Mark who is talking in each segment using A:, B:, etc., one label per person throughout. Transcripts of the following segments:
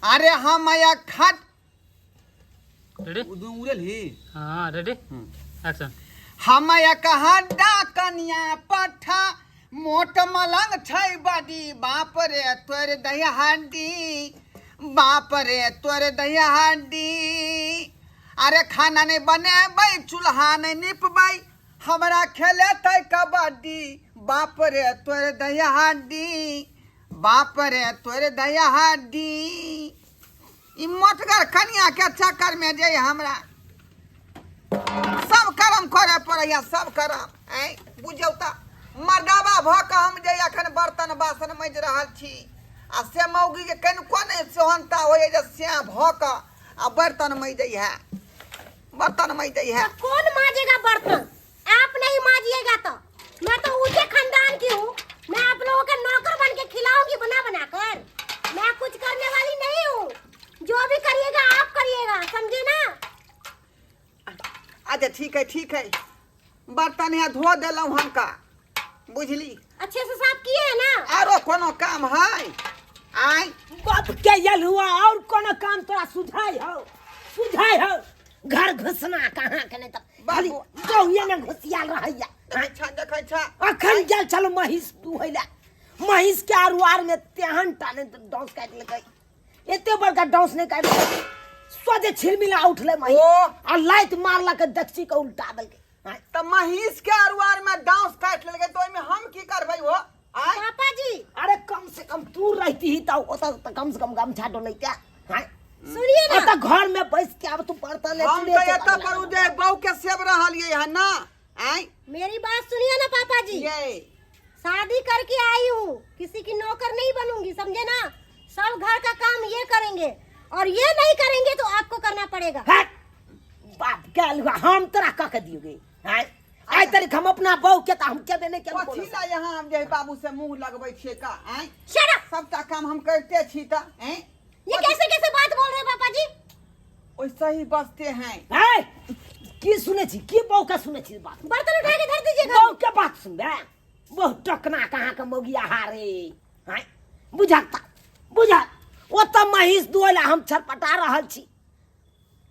A: अरे हम या खट
B: रेडी
A: उड़ेल ही।
B: हाँ, रेडी, एक्शन।
A: हम एक हड्डा कनिया पठा मोट मलंग छै बडी, बाप रे तोर दहिया हड्डी, बाप रे तोर दहिया हड्डी। अरे खाना नहीं बनेबै, चूल्हा नहीं निपबै, हमरा खेलेतै कबड्डी, बाप रे तोर दहिया हड्डी, बाप रे तोर दहिया हड्डी। ई मोटगर कनिया के चक्कर में जे हमरा सब कर्म करे पड़ैया, सब कर्म। आँय बुझियौ तऽ मर्दाबा भऽ कऽ हम जे एखन बर्तन बासन माजि रहल छी, आ से मौगीके कनिको नहि सोहनता होइए जे सएह भऽ कऽ आ बर्तन मजै है, बर्तन मजै है।
C: तो कौन माजेगा बर्तन? आप नहीं माजिएगा तो मैं तो ऊंचे खानदान की हूँ, मैं आप लोगों का नौकर बन के खिलाऊंगी बना बना कर। मैं कुछ करने वाली नहीं हूँ, जो भी करिएगा आप करिएगा, समझे ना?
A: अच्छा ठीक है, ठीक है, बर्तन यहाँ धो देलहुँ हमका, बुझली?
C: अच्छे से साफ किए है ना?
A: आरो कोनो काम है? आय
D: बाप के यल हुआ और कोनो काम तोरा सुझाय हो? सुझाय हो घर घुसना कहाँ के नहीं तब खाली
A: बाबू।
D: गौये में घुसियाल रहैया।
A: देखै छा, देखै छा।
D: अखन गेल छल महिष दुहैला, महिष के अरुआर में तेहन टाने डौस काटि लेलकै, एते बड़का डौस नहि काटि लेलकै, सोझे छिलमिला उठलै महिष
A: ओ।
D: आ लाइत मारलक, देखसी के उल्टा देलकै। आँय।
A: तऽ महींस के अरुआर में डांस काटि लेलकै तऽ ओहिमे हम की करबै हो? आय
C: पापा जी।
D: अरे कम से कम तू रहती ही तो ओतऽ तऽ कम से कम गमछा डोलैते। आँय।
C: सुनिए ना।
D: ओतऽ घर में बैस के आब तू बर्तन
A: हम
D: चूल्हे
A: तऽ
D: से
A: एतऽ
D: बना
A: पर उ
D: लेना।
A: जे बहू के सेब रहलियै हन ना। आय
C: मेरी बात सुनिए ना पापा जी।
A: ये
C: शादी करके आई हूँ, किसी की नौकर नहीं बनूंगी, समझे ना? सब घर का काम ये करेंगे और ये नहीं करेंगे तो आपको करना पड़ेगा।
D: हट बाप के अलुआ, हम तोरा कह के दियोगे? आय आइ तारीख हम अपना बहू के तऽ हम केबे नहि केलहुँ।
A: कथी ला यहाँ हम जे बाबू से मुंह लगबै छियै का? आय
C: Shut up!
A: सबटा काम हम करिते छी तऽ आँय
C: ये कैसे कैसे बात बोल रहे हैं पापा जी?
A: वैसे ही बसते हैं।
D: आय की सुनै छी? की बहू के सुनै छी बात?
C: बर्तन उठा के धर दीजिए घर
D: बहू
C: में।
D: के बात सुनबे? बहुत टकना कहाँ के मौगिया हारे। आँय बुझक तऽ बुझक, ओतऽ महींस दुहै लए हम छटपटा रहल छी,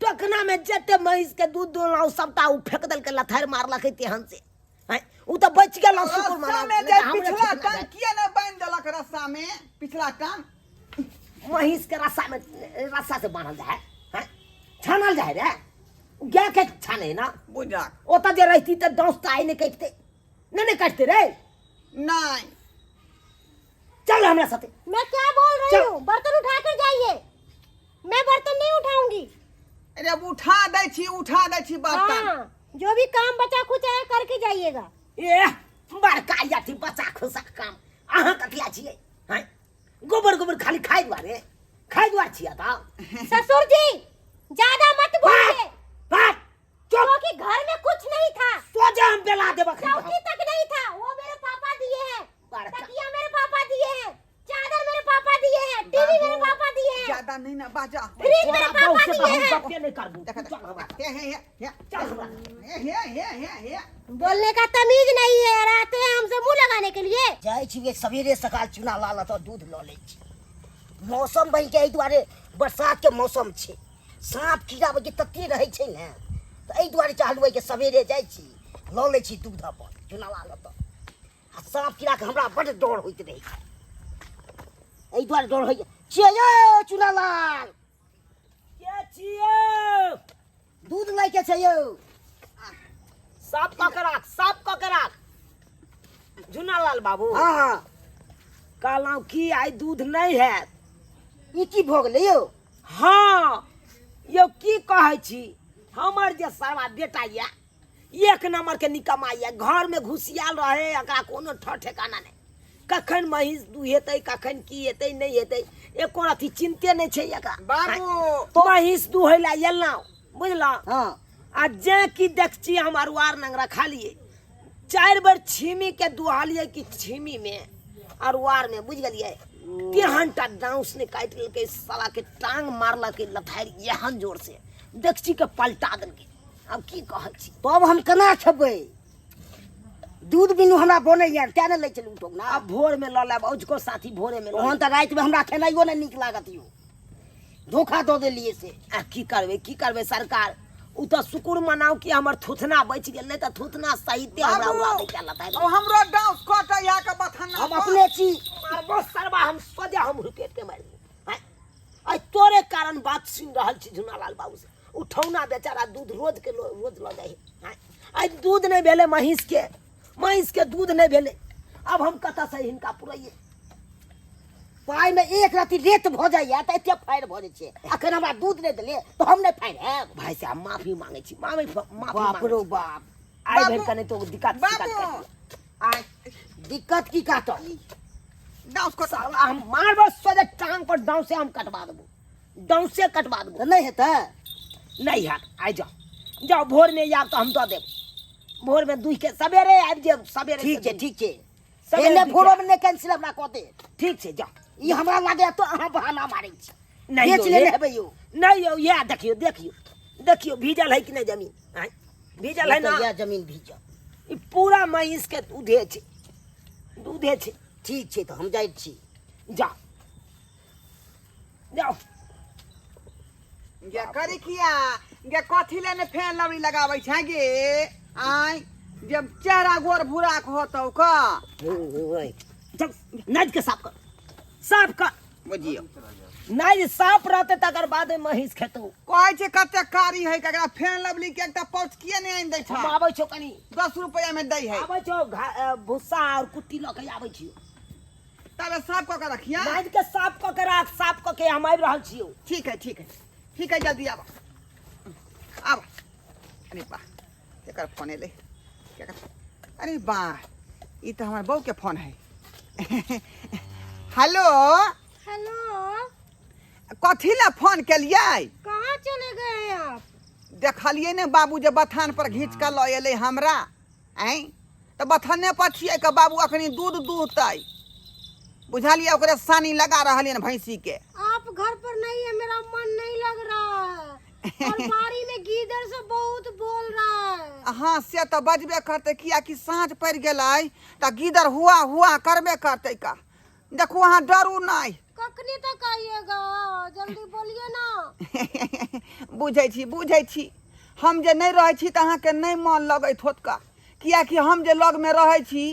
D: टकना में जते महींस के दूध दुहलहुँ सबटा ओ फेंक देलकै, लथारि मारलकै तेहन से। आँय ओ तऽ बचि गेल, शुक्र
A: रस्सा
D: मनाउ,
A: में
D: नहि
A: जे
D: तऽ हमरे
A: पिछला
D: ठेकना
A: टांग
D: जाय।
A: किया ने बान्हि देलक रस्सा में? पिछला टांग
D: महींस के रस्सा में रस्सा से बान्हल जाय है? आँय? छानल जाय रे, गाय के छाने ना।
A: बुझक
D: ओतऽ जे रहिती तऽ डौस तऽ आइ नहि कटितै, नहि नहि कटितै रे।
A: नहीं।
D: चल हमरा साथे।
C: मैं क्या बोल रही
D: चल।
C: हूँ, बर्तन उठा कर जाइए, मैं बर्तन नहीं उठाऊंगी।
A: अरे अब उठा दै छी, उठा दै छी बर्तन।
C: हाँ, जो भी काम बचा खुचा है करके जाइएगा।
D: ए बड़का अथी बचा खुचा काम अहाँ कथिया छियै? हैं गोबर गोबर खाली खाइ दुआरे, खाइ दुआरे छियै तऽ।
C: ससुर जी ज्यादा मत बोलिए।
D: बात चुप।
C: क्योंकि घर में कुछ नहीं था।
D: सोझे हम बेला देबक है।
C: चौकी तक नहीं था, वो मेरे पापा दिए हैं।
D: बड़का।
C: तकिया मेरे पापा दिए हैं, चादर मेरे पापा दिए हैं, टीवी मेरे
A: बाबू,
C: पापा दिए हैं,
A: ज्यादा नहीं ना बाजा।
C: फ्रिज मेरे
D: तोरा बहू
C: पापा
D: से
C: दिए
D: तऽ हम
C: हैं।
D: गप्पे नहि करबू।
A: देख
D: चल हमरा।
A: हे हे हे हे।
D: चल हमरा।
A: हे हे हे हे हे।
C: बोलने का तमीज नहीं है और आते हैं हमसे मुंह लगाने के लिए।
E: जाइ छी सवेरे सकाल चूना लाल तऽ दूध लऽ लै छी। मौसम बनि के एहि दुआरे बरसात के मौसम छै, साँप कीड़ा बगी तते रहै छै ने, तऽ एहि दुआरे चाहलहुँ कि सवेरे जाइ छी लऽ लै छी दूध अपन चूना लाल तऽ। आ साँप कीड़ाके हमरा बड्ड डर होइत रहै छै, एहि दुआरे डर होइए। छियै यौ चूना लाल।
D: के छियै?
E: दूध लैके छै यौ।
D: साफ कऽ के राख, साफ कऽ के राख। झुनालाल बाबू।
E: हाँ हाँ।
D: कहलहुँ की आइ दूध नहि हैत।
E: ई की भऽ गेलै यौ?
D: हाँ यौ की कहै छी, हमर जे सारा बेटा यऽ एक नंबर के निकम्मा यऽ, घर में घुसियाल रहे, एकरा कोनो ठर ठेकाना नहि, कखन महींस दुहेतै कखन की हेतै नहि हेतै एको रत्ती चिन्ते नहि छै एकरा।
A: बाबू।
D: महींस दुहै लए एलहुँ बुझलहुँ।
E: हाँ।
D: आ जे कि देख छी हम अरुआर नंग रखलियै, 4 बेर छीमी के दुहलियै कि छीमी में अरुआर में बुझि गेलियै, तेहन टा डाउस ने काटि लेलकै साला के, टांग मारलकै लथारि एहन जोर से देख छी के पलटा देलकै।
E: आब की कहै छी? तब हम केना खेबै? दूध बिनु हमरा बनैया तें ने लै छलहुँ टोकना।
D: आब भोर में लऽ लेब, औजको साथी भोरे में लऽ
E: ओहन तऽ रातिमे हमरा खेनाइयो नहि नीक लागत यौ। धोखा दऽ देलियै से।
D: आ की करबै, की करबै सरकार, ओ तऽ शुक्र मनाउ कि हमर थुथना बचि गेल, नहि तऽ थुथना सहिते हमरा
A: बाबू,
D: उड़ा दै के लताइ।
A: ओ हमरो डाउस कटै यहाँ के बथाना
D: हम
A: पर।
D: अपने छी मारबो सरबा, हम सोझे हम हुकेट के मारि देबो। आँय, आइ तोरे कारण बात सुनि रहल छी झुनालाल बाबू से। उठौना बेचारा दूध रोज के रोज लऽ जाइ है। आँय, आइ दूध नहि भेलै महींस के, महींस के दूध नहि भेलै, आब हम कतऽसँ हिनका पुरैयै?
E: पाइमे एक रति रेत भऽ जाइए तऽ एते फाड़ि भऽ जाइ छै। अखन हमरा दूध नहि देलियै तऽ हम नहि फाड़ि हैब।
D: भाई साहब, माफी मांगे छी, माफी माफी।
E: बाप रो बाप।
D: आइ भरि कने तो दिक्कत
A: बाबू।
D: आइ
E: दिक्कत की काटब?
A: डाउस कट।
D: साला हम मारबो सोझे टांग पर, दाँव से हम कटवा देबो, दाँव से कटवा देबो।
E: तऽ नहि हेतै?
D: नहीं हैत। आइ जाओ, जाओ, भोर में आयब तऽ हम दऽ देब। भोर में दूहि के सवेरे आबि जायब, सवेरे।
E: ठीक छै, ठीक छै।
D: सवेरे
E: एने
D: दूहि के।
E: भोरोमे नहि कैंसिल हमरा कऽ दे।
D: ठीक छै, जाओ।
E: ई हमरा लागैए तऽ अहाँ बहाना मारै छी।
D: नहीं
E: बेच
D: यौ,
E: लेने
D: ये-
E: हेबै यौ।
D: नहीं यौ, इएह देखियौ, देखियौ, देखियौ, भीजल है कि नहीं जमीन? आँय, भीजल है ना?
E: इएह जमीन भीजल।
D: ई पूरा महींस के दूधे छै, दूधे छै।
E: ठीक छै, तऽ हम जाइ छी।
D: जाओ, जाओ।
A: गे करी किया गे, कथी ले ने फैन लवड़ी लगाबै छै गे? आय जब चेहरा गोर भूरा के होतौ का।
D: चल, नाइज के साफ कर, साफ कर।
A: बुझियौ,
D: नाइज साफ रहते तकर बाद महींस खेतौ।
A: कहै छै कते कारी है, ककरा फैन लवली के एकटा पाउच किए नहि आनि दै छै?
D: हम आबै छौ कनी।
A: 10 रुपया में दै है।
D: आबै छौ, भुस्सा और कुट्टी लऽ के आबै छियौ।
A: तबे साफ कऽ के रखिया।
D: नाइज के साफ कऽ के राख, साफ कऽ के हम आबि रहल छियौ।
A: ठीक है, ठीक है, ठीक है, जल्दी आब, आब। अरे वाह, केकर फोन एलै? केकर? अरे वाह, ई तऽ हमर बहू के फोन है। हेलो।
C: हेलो।
A: कथी ला फोन केलियै?
C: कहाँ चले गए हैं आप?
A: देखलियै ने बाबू जे बथान पर घींच कऽ लऽ एलै हमरा। आँय, तऽ बथाने पर छियै के बाबू, अखनी दूध दूहतै, बुझलियै? ओकरे सानी लगा रहलियै ने भैंसी के।
C: आप घर पर नहीं है, मेरा मन नहीं लग रहा है और बाड़ी में गीदड़ से बहुत बोल रहा है।
A: हाँ, से तऽ बजबे करतै, कियाकि साँझ पड़ि गेलै तऽ गीदड़ हुआ हुआ करबे करतै का। देखू, अहाँ डरू नहि।
C: कखनी तक आइएगा? जल्दी बोलिए ना।
A: बुझै छी, बुझै छी, हम जे नहि रहै छी तऽ अहाँके नहि मन लगैत होत का, कियाकि हम जे लगमे रहै छी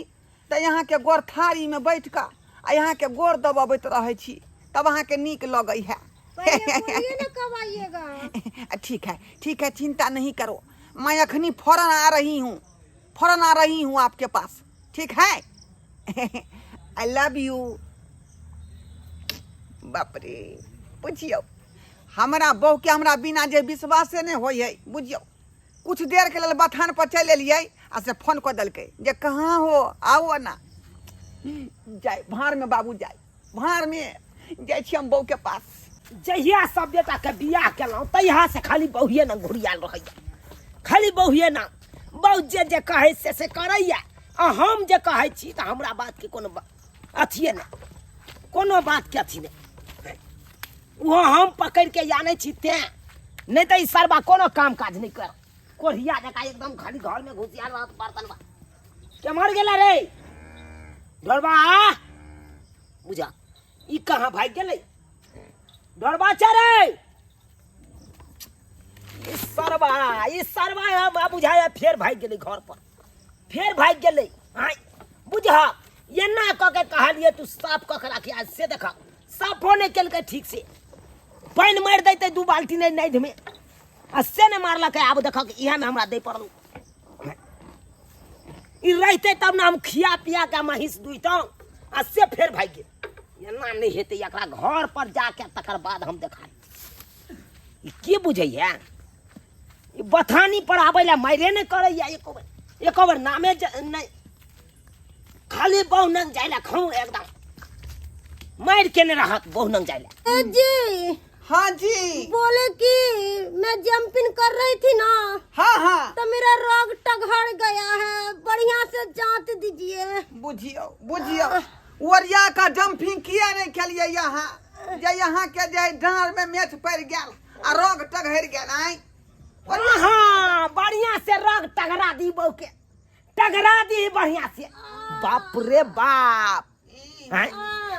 A: तऽ अहाँके गोर थारीमे बैठ कऽ आ अहाँके गोर दबबैत रहै छी, तब अहाँके नीक लगै है।
C: पहले बोलिए ना, कब आइएगा?
A: ठीक है, ठीक है, चिंता नहीं करो, मैं अखनी फौरन आ रही हूँ, फौरन आ रही हूँ आपके पास, ठीक है? I love you. बाप रे, बुझियौ हमरा बहूके हमरा बिना जे विश्वासे नहि होइ है। बुझियौ, कुछ देरके लेल बथान पर चलि एलियै आ से फोन कऽ देलकै जे कहाँ हो, आओ ना। जाय भाड़मे बाबू, जाय भाड़मे, जाइ छी हम बहूके पास।
D: जहिया सब बेटाके बियाह केलहुँ तहिया से खाली बहुए ने घुरियाल रहैया, खाली बहुए ना। बहु जे जे कहै से से करैया, आ हम जे कहै छी तऽ हमरा बातके कोनो अथिए नहि, कोनो बातके अथी नहि। ओहो हम पकड़िके आनै छी तेँ, नहि तऽ ई सरबा कोनो काम काज नहि कर, कोढ़िया जकाँ एकदम खाली घरमे घुसियाल रहत। बर्तन केम्हर गेला रे ढोरबा? बुझा ई कहाँ भागि गेलै? ढोरबा छै रे? ई सरबा, ई सरबा हमरा बुझाया फेर भागि गेलै घर पर, फेर भागि गेलै। आँय बुझ, एना कऽ के कहलियै तू साफ कऽ के राखी, आज से देख साफो नहि केलकै ठीक से। पानि मारि दैतै 2 बाल्टी नहि नदिमे, आ से नहि मारलकै। आब देखक इएहमे हमरा दै पड़ल। ई रहितै तब ने हम खिया पिया के महींस दुहितहुँ, आ से फेर भागि गेल। एना नहि हेतै, एकरा घर पर जाके तकर बाद हम देखा। ई की बुझैया? ई बथानी पर आबै लए मारे नहि करैया एको बेर, एको बेर नामे नहि, खाली बहु नंग जाय लए खाउ, एकदम मारि केने रहत बहु नंग जाय लए।
C: ए जी।
A: हाँ जी।
C: बोले कि मैं जंपिंग कर रही थी ना,
A: हाँ हाँ,
C: तो मेरा रोग टघड़ गया है, बढ़िया से जांच दीजिए।
A: बुझियो, बुझियो, ओरिया का जंपिंग किया नहीं खेलिए यहाँ जे यहाँ के जे डाँड़ में मेथ पड़ गेल आ रोग टघड़ गेल। आय
D: हाँ, बढ़िया से रोग टघरा दी बहू के, टघरा दी बढ़िया से। बाप रे बाप, हैं?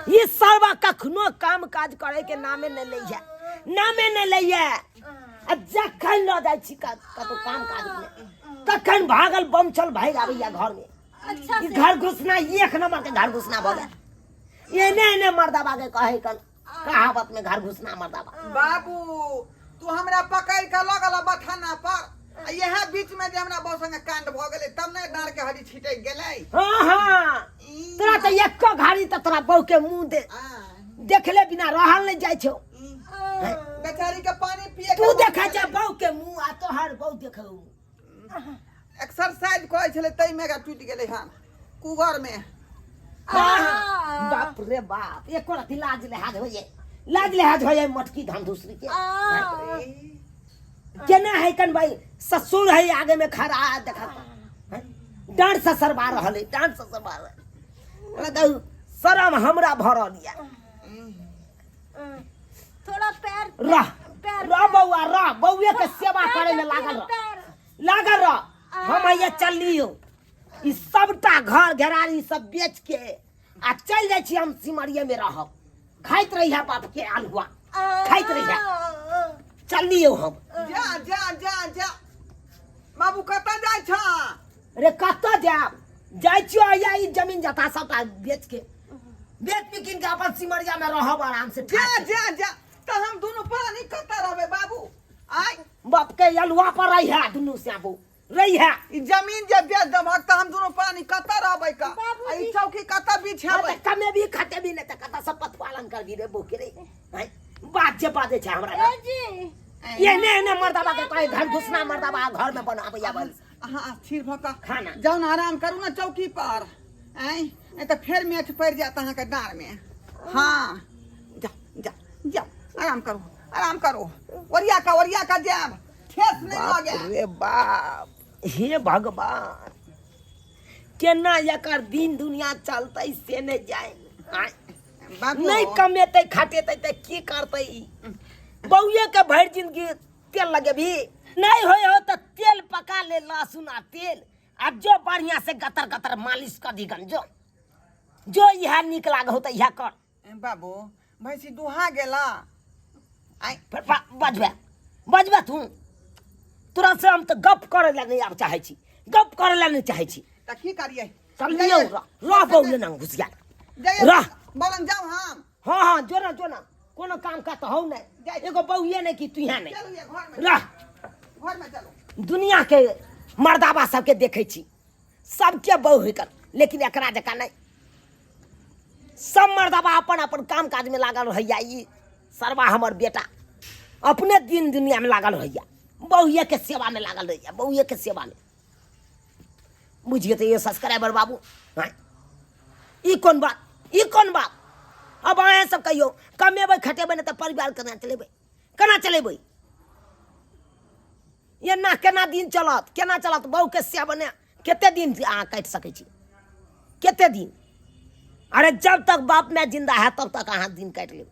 D: ई सरवा कखनो काम काज करे के नामे नहीं लै है। नामे नहि लैया। आ जखन लऽ जाइ छी कतौ काम काज मे तखन भागल बम चल भागि आबैया घर में।
C: अच्छा
D: ई घर घुसना एक नंबर के घर घुसना भऽ गेल। एने एने मर्दाबा के कहै कन कहावत में घर घुसना मर्दाबा।
A: बाबू तू हमरा पकड़ के लगल बथाना पर, आ इएह बीच में जे हमरा बहु संगे कांड भऽ गेलै तब ने डाँड़ के हड्डी छिटक गेलै।
D: हाँ हाँ, तोरा तऽ एको घड़ी तऽ तोरा बहू के मुंह दे देखले बिना रहल नहीं जाइ छौ।
A: बेचारी के पानी पिए
D: तू देखै छै बहू के मुंह आ तोहर बहू देखै मुंह।
A: एक्सरसाइज करै छलै ताहि में एकरा टूटि गेलै हन कुगर में।
D: बाप रे बाप, एको रति लाज लिहाज होइए, लाज लिहाज होइए मटकी धाम दूसरी के केना है कन भाई। ससुर है आगे में खड़ा देखा डांट ससरबा रहल है, डांट ससरबा रहल है। शरम हमरा भरल या।
C: थोड़ा पैर
D: रह
C: पैर
D: रह बौआ रह, बौए के सेवा करे में लागल रह, लागल रह। हम आइए चलियो ई सबटा घर घेरारी सब बेच के आ चल जाइ छी हम सिमरिये में रहब। खाइत रहिया बाप के आलुआ, खाइत रहिया। चलियो हम।
A: जा जा जा जा बाबू, कतऽ जाइ छ?
D: रे कतऽ जायब, जाइ छियो आइया ई जमीन जथा सबटा बेच के, बेच बिकिन के अपन सिमरिया में रहब आराम से।
A: जा जा जा, तऽ हम दुनू प्राणी कतऽ रहबै बाबू? आय
D: बाप के अलुआ पर रही है दुनू श्याबू रही है।
A: ई जमीन जे बेच देबहक तऽ हम दुनू प्राणी कतऽ रहबै का?
C: बाबूजी।
A: आ ई चौकी कतऽ बिछेबै?
D: तऽ कमे भी खटे भी नहि तऽ कतऽ सब पथपालन करबी रे बौके रे? हैं? बात जे बाजै छै हमरा
C: ए जी
D: एने एने मर्दाबा के कहे घर घुसना मर्दाबा घर में बनाबैया बस।
A: अहाँ स्थिर भऽ कऽ
D: खाना।
A: जाउ ने, आराम करू ने चौकी पर। आँय, नहि तऽ फेर मेठ पड़ि जायत अहाँके डाँड़मे। हाँ जा जा जा, आराम करू आराम करू, ओरिया कऽ ओरिया कऽ जायब, ठेस नहि लगे।
D: रे बाप, हे भगवान, केना एकर दिन दुनिया चलतै से नहि जाय। आँय,
A: बाबू
D: नहि कमेतै खटेतै तऽ की करतै ई? बौए के भरि जिंदगी तेल लगेबही नहीं होय हो तऽ तेल पका ले, लहसुन आ तेल आ जो बढ़िया से गतर गतर मालिश कर दी गन। जो जो इएह नीक लागो तऽ इएह कर।
A: बाबू भैंसी दुहा गेला।
D: आइ फिर बजबे बजबे तू, तोरा से हम तऽ गप करे ला नहीं आब चाहै छी, गप करे ला नहीं चाहै छी।
A: तऽ की करियै?
D: चल लियौ रह बौले ना घुस गेल
A: जाइए
D: रह।
A: बोलन जाउ हम।
D: हाँ हाँ, जो ना जो ना, कोनो काम का तो हौ नहीं, एगो बौए नहीं कि तुहे नहीं।
A: चलू ये घर में,
D: रह
A: घर में चलू।
D: दुनिया के मर्दाबा सबके देखै छी, सबके बहु होइकन, लेकिन एकरा जकाँ नहीं। सब मर्दाबा अपन अपन काम काज में लागल रहैया, ई सरवा हमर बेटा अपने दिन दुनिया में लागल रहैया, बहुए के सेवा में लागल रहैया, बहुए के सेवा में। बुझिए तऽ ये सब्सक्राइबर बाबू, हाँ ई कोन बात, ई कोन बात? अब अहाँ सब कहियो, कमेबै खटेबै नहि तऽ परिवार केना चलेबै, केना चलेबै? एना केना दिन चलत, केना चलत? बहुके सेवा ने कते दिन अहाँ काटि सकै छी, कते दिन? अरे जब तक बाप माय जिंदा है तब तक अहाँ दिन काटि लेबै,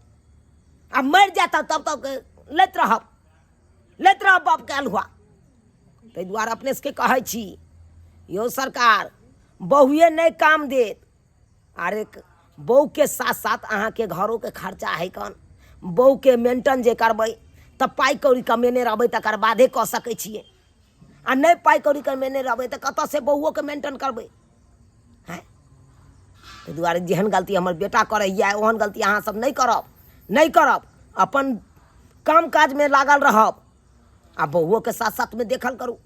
D: आ मरि जायत तब तक लैत रहब, लैत रहब बापके अल्हुआ। ताहि दुआरे अपने सबके कहै छी यौ सरकार, बहुए नहि काम देत। अरे बहुके साथ साथ अहाँके घरोके खर्चा है कन, बहुके मेंटेन जे करबै तऽ पाइ कौड़ी कमेने रहबै तकर बादे कऽ सकै छियै, आ नहि पाइ कौड़ी कमेने रहबै तऽ कतऽसँ बहुओके मेंटेन करबै? हँ, ताहि दुआरे जेहन गलती हमर बेटा करैए ओहन गलती अहाँ सब नहि करब, नहि करब। अपन काम काजमे लागल रहब आ बहुओके साथ साथमे देखल करू।